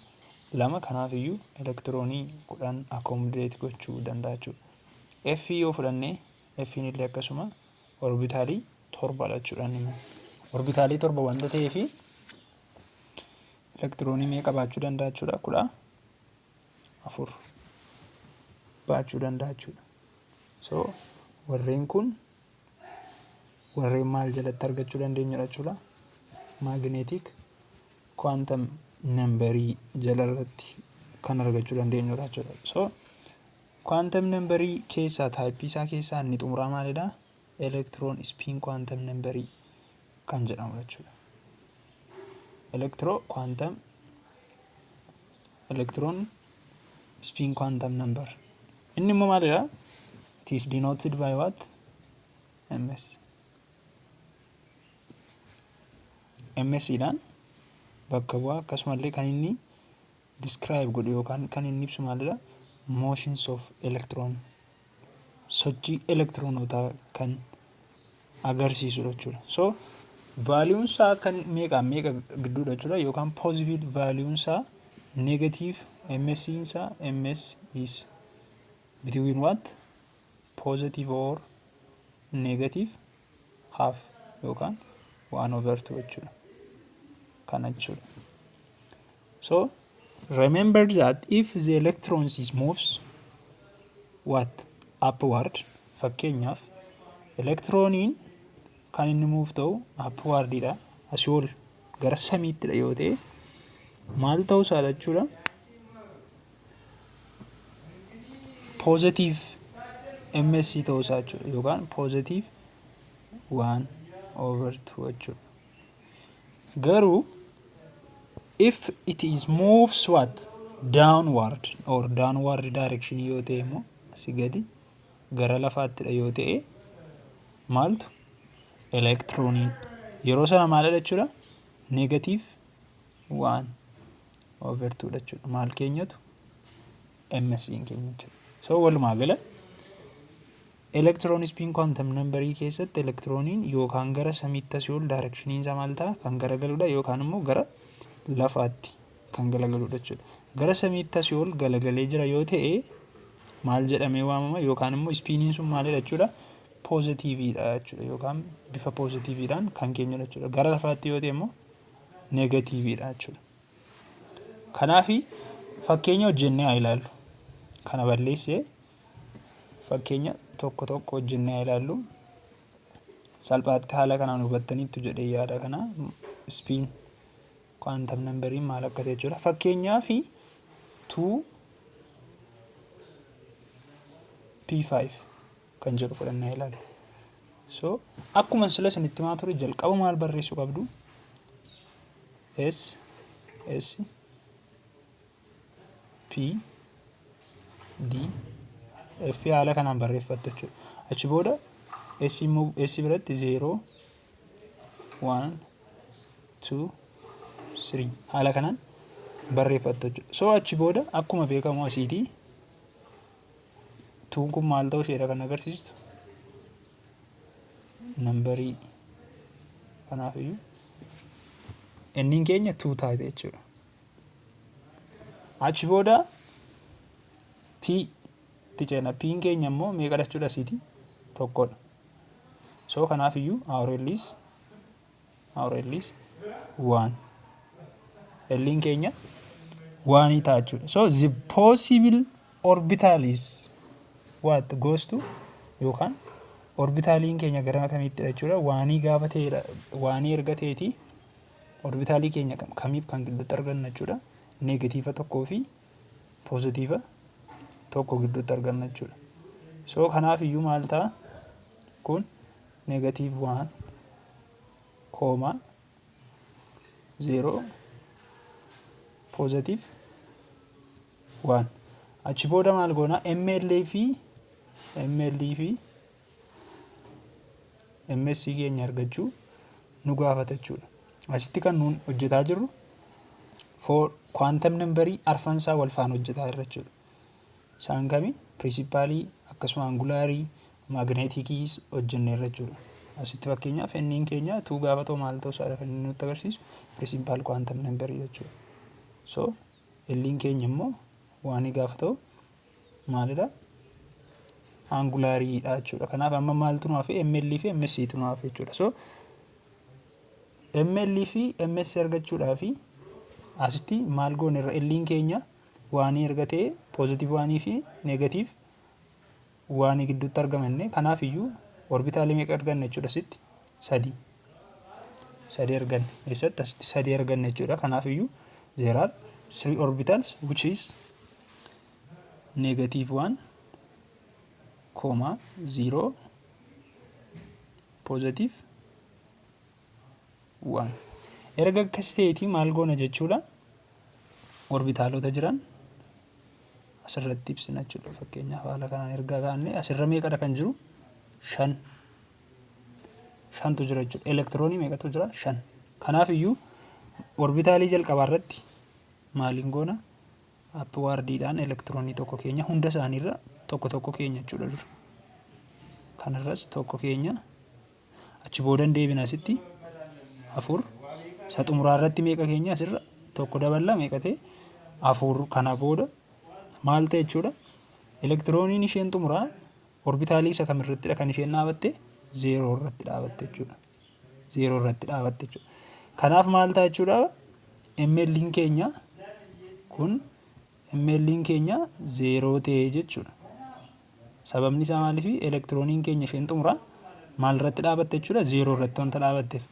Lama. Kanaaf iyyuu elektiroonii 10 accommodate gochuu danda'a jechuudha. F yoo fudhanne, F'n illee akkasuma orbitalii torbadha jechuudha inni immoo. Orbitalii torba wanta ta'eefi elektiroonii meeqa baachuu danda'a jechuudha? 14 baachuu danda'a jechuudha. So warreen kun warreen maal jalatti argachuu dandeenyudha jechuudha? Magnetic quantum numberii jalarratti kan argachuu dandeenyudha jechuudha. So quantum numberii keessaa, typeii isaa keessaa inni xumuraa maalidha? Electron spin quantum numberii kan jedhamu jechuudha. Electron spin quantum number. Inni immoo maalidha? It is denoted by what? ms. ms dhaan bakka bu'aa. Akkasumallee kan inni describe godhu yookaan kan inni ibsu maalidha? Motions of electron, sochii elektiroonotaa kan agarsiisudha jechuudha. So valueun isaa kan meeqaan meeqa gidduudha jechuudha, yookaan possible valueun isaa Negative ms isaa, ms is between what? Positive or negative half yookaan 1 over 2 jechuudha. Kana jechuudha. So remember that if the electrons is moves what? Upward. Fakkeenyaaf, elektirooniin kan inni move ta'u upwardidha, asii ol gara samiittidha yoo ta'e, maal ta'uu isaadha jechuudha? Positive ms ta'uu isaa jechuudha, yookaan positive 1 over 2 jechuudha. Garuu if it is moves what? Downward or downward direction yoo ta'e immoo, asii gadi gara lafaattidha yoo ta'e, maaltu elektirooniin yeroo sana maalidha jechuudha? Negative 1 over 2 jechuudha. Maal keenyatu? Ms keenya jechuudha. So walumaa gala electron spin quantum numberii keessatti elektirooniin yookaan gara samiitti asii ol directioniin isaa maal ta'a? Kan garagaludha, yookaan immoo gara lafaatti kan galagaludha jechuudha. Gara samiitti asii ol galagalee jira yoo ta'e maal jedhamee waamama? Yookaan immoo spiniin sun maalidha jechuudha? Positiveiidha jechuudha, yookaan bifa positiveiidhaan kan keenyudha jechuudha. Gara lafaatti yoo ta'e immoo negativeiidha jechuudha. Kanaafi fakkeenya hojjennee haa ilaallu. Kana balleessee fakkeenya tokko tokko hojjennee haa ilaallu. Salphaatti haala kanaan hubattaniittu jedhee yaada. Kana spin quantum numberiin maal akka ta'e jechuudha. Fakkeenyaaf, 2 P5 kan jedhu fudhannee ilaallu. So akkuma sila isinitti himaa ture, jalqaba maal barreessuu qabdu? S S P D F haala kanaan barreeffattu jechuudha. Achi booda S immoo S biratti 0, 1, 2, 3 haala kanaan barreeffattu jechuudha. So achi booda akkuma beekamu asiitii twoun kun maal ta'uu isheedha kan agarsiistu? Numberii. Kanaaf iyyuu inniin keenya two taate jechuudha. Achi booda P itti ceena. P'n keenya immoo meeqa jechuudha asiiti? Tokkodha. So kanaaf iyyuu our L is one. L'in keenya oneii ta'a jechuudha. So the possible orbital is what goes to, yookaan orbitaaliin keenya gara kamiittidha jechuudha? Oneii gaafa ta'edha. Oneii erga ta'eeti orbitaalii keenya kamiif kan gidduutti arganna jechuudha? Negative tokkoo fi positive tokko gidduutti arganna jechuudha. So kanaaf iyyuu maal ta'a kun? Negative one comma zero, positive one. Achi booda maal goona? ML fi MS keenya argachuu nu gaafata jechuudha. Asitti kan nuun hojjetaa jirru for quantum numberii arfansaa wal faana hojjetaa jirra jechuudha. Isaan kami? Principalii, akkasuma angularii, magneticii hojjenneerra jechuudha. Asitti fakkeenyaaf inniin keenya two gaafa ta'u maal ta'uu isaadha kan inni nutti agarsiisu? Principal quantum numberii jechuudha. So L'in keenya immoo oneii gaafa ta'u maalidha? Angulariidha jechuudha. Kanaaf amma maaltu nu hafe? ML fi MS tu nu hafe jechuudha. So ML fi MS argachuudhaaf asitti maal goone irra? L'in keenya oneii erga ta'e, positive oneii fi negative oneii gidduutti argamanne. Kanaaf iyyuu orbitaalii meeqa arganne jechuudha asitti? Sadii. Sadii arganne. Eessatti? Asitti sadii arganne jechuudha. Kanaaf iyyuu there are three orbitals, which is negative one comma zero, positive one. Erga akkas ta'eetii maal goona jechuudha? Orbitaalota jiran asirratti ibsina jechuudha. Fakkeenyaaf, haala kanaan erga kaa'anne, asirra meeqadha kan jiru? Shan. Shantu jira jechuudha. Elektiroonii meeqatu jira? Shan. Kanaaf iyyuu orbitaalii jalqabaa irratti maaliin goona? Upwardiidhaan elektiroonii tokko keenya, hunda isaaniirra tokko tokko keenya jechuudha dura. Kanarras tokko keenya. Achi boodan deebina, asitti afur. Isa xumuraa irratti meeqa keenya? Asirra tokko daballaa, meeqa ta'e? Afur kana booda maal ta'e jechuudha? Elektirooniin isheen xumuraa orbitaalii isa kamirrattidha kan isheen dhaabatte? Zeeroo irratti dhaabatte jechuudha. Zeeroo irratti dhaabatte jechuudha. Kanaaf maal ta'a jechuudha? ML'n keenya kun, ML'n keenya zeeroo ta'e jechuudha. Sababni isaa maaliif? Elektirooniin keenya isheen xumuraa maal irratti dhaabatte jechuudha? Zeeroo irratti wanta dhaabatteef.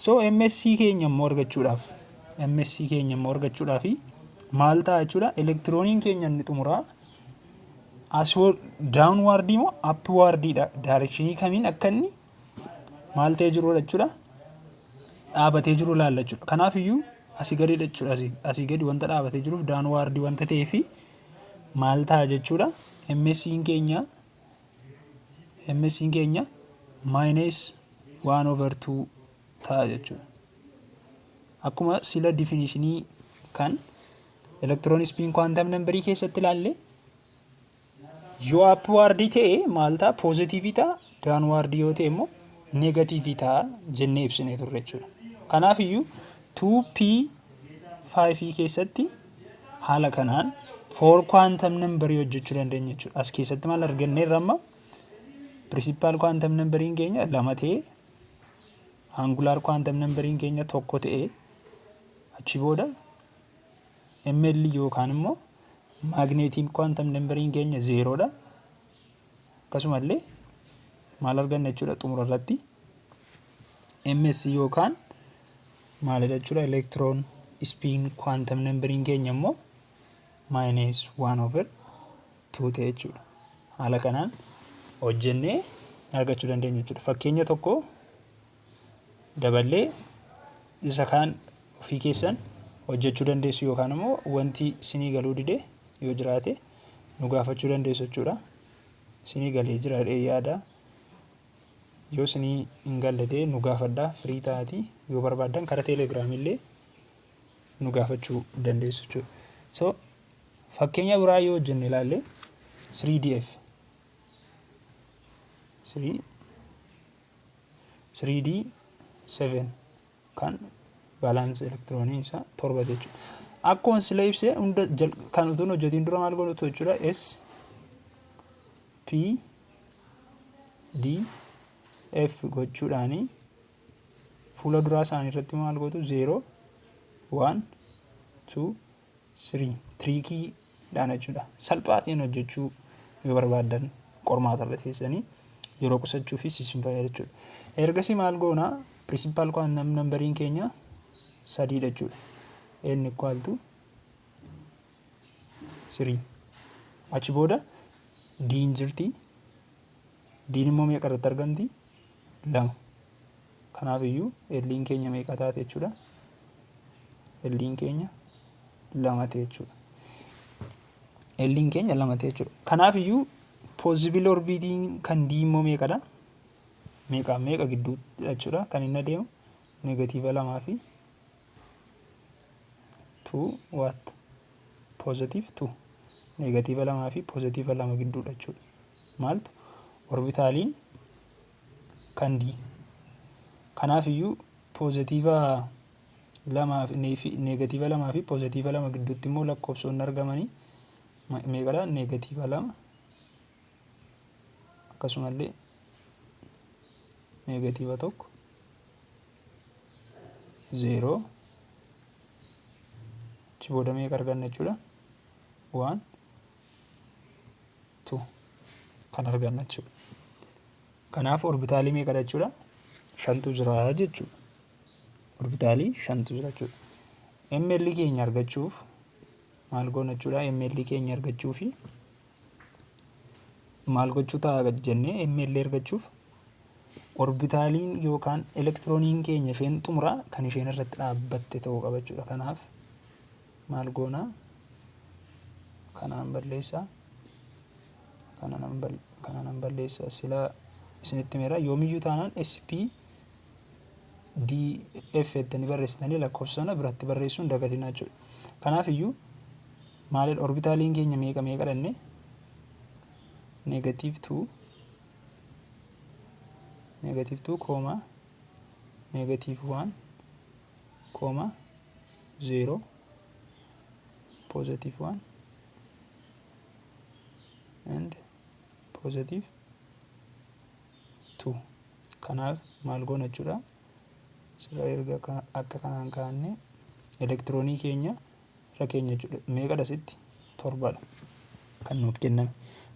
So MS keenya immoo argachuudhaaf, MS keenya immoo argachuudhaaf maal ta'a jechuudha? Elektirooniin keenya inni xumuraa asii downwardii moo upwardiidha? Directionii kamiin akka inni maal ta'ee jirudha jechuudha, dhaabatee jiru ilaalla jechuudha. Kanaaf iyyuu asii gadi jechuudha. Asii gadi wanta dhaabatee jiruuf, downwardii wanta ta'eefi maal ta'a jechuudha? MS'n keenya minus 1/2 ta'a jechuudha. Akkuma sila definitionii kan electron spin quantum numberii keessatti ilaalle, yoo upwardii ta'e maal ta'a? Positiveii ta'a. Downwardii yoo ta'e immoo negativeii ta'a jennee ibsinee turre jechuudha. Kanaaf iyyuu 2p5 keessatti haala kanaan four quantum numberii hojjechuu dandeenya jechuudha. As keessatti maal arganneerra amma? Principal quantum numberiin keenya lama ta'e, angular quantum numberiin keenya tokko ta'e, achi booda ML yookaan immoo magnetic quantum numberiin keenya zeeroodha. Akkasumallee maal arganna jechuudha xumura irratti? MS yookaan maalidha jechuudha, electron spin quantum numberiin keenya immoo minus 1/2 ta'e jechuudha. Haala kanaan hojjennee argachuu dandeenya jechuudha. Fakkeenya tokko daballee isa kaan ofii keessan hojjechuu dandeessu, yookaan immoo wanti isinii galuu dide yoo jiraate nu gaafachuu dandeessu jechuudha. Isinii galee jira jedhee yaada. Yoo isinii hin galle ta'e nu gaafadhaa, firii ta'aatii yoo barbaaddan karaa Telegramii illee nu gaafachuu dandeessu jechuudha. So fakkeenya biraa yoo hojjenne ilaalle, 3DF 3 3D 7 kan valence elektiroonii isaa torba jechuudha. Akkuma sila ibsee hunda kan utuun hojjetiin dura maal godhutu jechuudha? S P D F gochuudhaani fuula duraa isaanii irratti maal gootu? 0, 1, 2, 3 trickiidhaan jechuudha. Salphaa ta'een hojjechuu yoo barbaaddan, qormaata irra teessanii yeroo qusachuufis isin fayyada jechuudha. Ergasii maal goonaa? Principal quantum numberiin keenya sadiidha jechuudha. N equal to 3. Achi booda D'n jirti. D'n immoo meeqa irratti argamti? Lama. Kanaaf iyyuu L'n keenya meeqa taate jechuudha? L'n keenya lama ta'e jechuudha. L'n keenya lama ta'e jechuudha. Kanaaf iyyuu possible orbitiin kan D immoo meeqadha? Meeqa meeqa gidduutti jechuudha kan inni adeemu? Negative lamaa fi two what? Positive two. Negative lamaa fi positive lama gidduudha jechuudha. Maaltu? Orbitaaliin kan D. Kanaaf iyyuu positive lamaa fi negative lamaa fi positive lama gidduutti immoo lakkoofsonni argamanii meeqadha? Negative lama, akkasumallee negative tokko, zeeroo. Achi booda meeqa arganna jechuudha? One, two kan arganna jechuudha. Kanaaf orbitaalii meeqadha jechuudha? Shantu jira jechuudha. Orbitaalii shantu jira jechuudha. ML keenya argachuuf maal goona jechuudha? ML keenya argachuufi maal gochuu ta'a jennee, ML argachuuf orbitaaliin yookaan elektirooniin keenya isheen xumuraa kan isheen irratti dhaabbatte ta'uu qaba jechuudha. Kanaaf maal goonaa? Kanaan balleessaa. Kana nan balleessaa. Sila isinitti himeera, yoomiyyuu taanaan SP D F jettanii barreessitanii lakkoofsa sana biratti barreessuun dagatinaa jechuudha. Kanaaf iyyuu maalidha, orbitaaliin keenya meeqa meeqa dhannee? Negative 2, negative 2 comma negative 1 comma 0. Positive 1 and positive 2. Kanaaf maal goona jechuudha? Sirra erga akka kanaan kaa'anne, elektiroonii keenya irra keenya jechuudha. Meeqadha sitti? Torbadha kan nuuf kenname.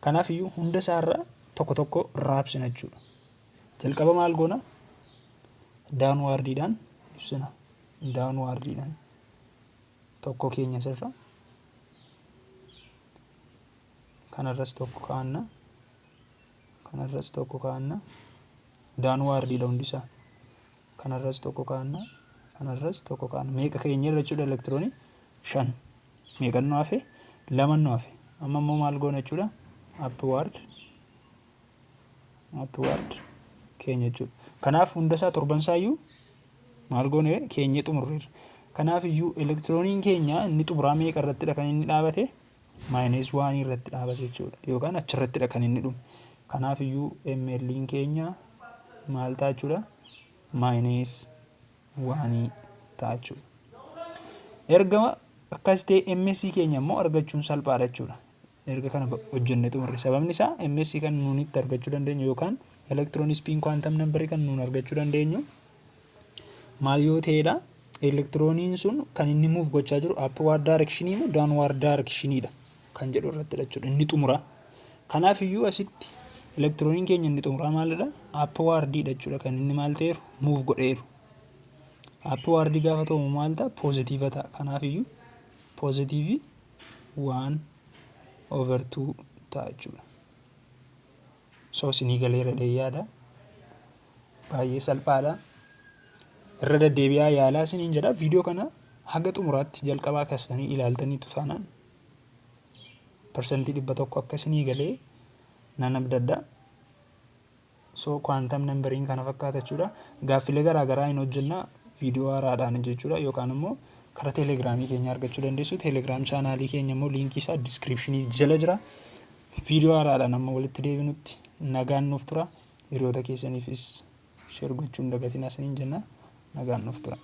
Kanaaf iyyuu hunda isaarra tokko tokko raabsina jechuudha. Jalqaba maal goona? Downwardiidhaan ibsina. Downwardiidhaan tokko keenya sirra, kanarras tokko kaa'anna, kanarras tokko kaa'anna. Downwardiidha hundisaa. Kanarras tokko kaa'anna, kanarras tokko kaa'anna. Meeqa keenya irra jechuudha? Elektiroonii shan. Meeqan nu hafe? Lama nu hafe. Amma immoo maal goona jechuudha? Upward, upward keenya jechuudha. Kanaaf hundasaa torbansaayyuu maal goone? Keenyee xumurreerra. Kanaaf iyyuu elektirooniin keenya inni xumuraa meeqa irrattidha kan inni dhaabate? Minus oneii irratti dhaabate jechuudha, yookaan achirrattidha kan inni dhume. Kanaaf iyyuu ML'n keenya maal ta'a jechuudha? Minus oneii ta'a jechuudha. Erga akkas ta'e, MS keenya immoo argachuun salphaadha jechuudha. Erga kana hojjennee xumurre, sababni isaa MS kan nuun itti argachuu dandeenyu yookaan electron spin quantum numberii kan nuun argachuu dandeenyu maal yoo ta'edha? Elektirooniin sun kan inni move gochaa jiru upward directionii moo downward directioniidha kan jedhu irrattidha jechuudha inni xumura. Kanaaf iyyuu asitti elektirooniin keenya inni xumuraa maalidha? Upwardiidha jechuudha kan inni maal ta'eeru? Move godheeru. Upwardii gaafa ta'u maal ta'a? Positive ta'a. Kanaaf iyyuu positive 1/2 ta'a jechuudha. So isinii galeera yaada. Baay'ee salphaadha. Irra deddeebi'aa yaalaa isiniin jedha. Viidiyoo kana haga xumuraatti jalqabaa kaastanii ilaaltaniitu taanaan 100% akka isinii galee nan abdadha. So quantum numberiin kana fakkaata jechuudha. Gaaffilee garaa garaa hin hojjenna viidiyoo haaraadhaan jechuudha, yookaan immoo karaa Telegramii keenya argachuu dandeessu. Telegram channelii keenya immoo linkii isaa descriptionii jala jira. Viidiyoo haaraadhaan amma walitti deebinutti nagaan nuuf tura. Hiriyoota keessaniifis share gochuu hin dagatinaa isiniin jenna. Nagaan nuuf tura.